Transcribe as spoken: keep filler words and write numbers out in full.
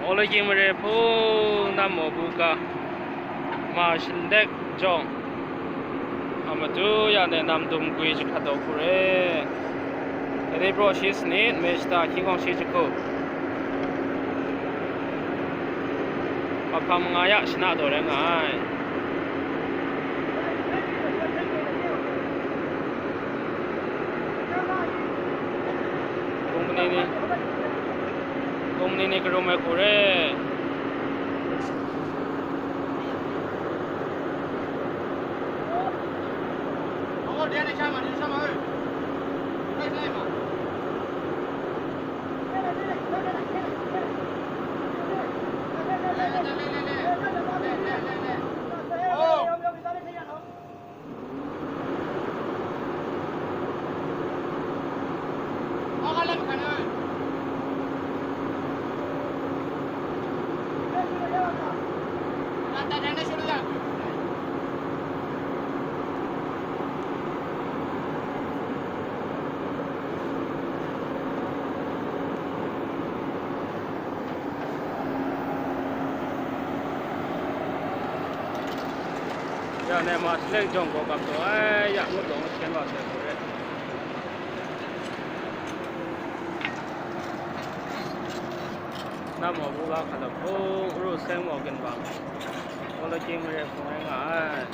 Awlagying mare hpung, nam maw bu ga, ma shanlek jawng, a matu ya ne nam dum gwi jahkrat daw hku re. Dai ni braw shi sanit, me shata hkying hkawng shi jahku, mahpang manga ya shana daw rai nga ai. Hpung mani ni, hpung mani ni karum ai hku re. Ya ne ma shanlek jawng gaw gap taw ai, ya ngut gaw ngut shen wa sai hku re. Nam maw bu ga hkalap hpung, ru seng maw ginwang, Awlagying mare hpung rai nga ai.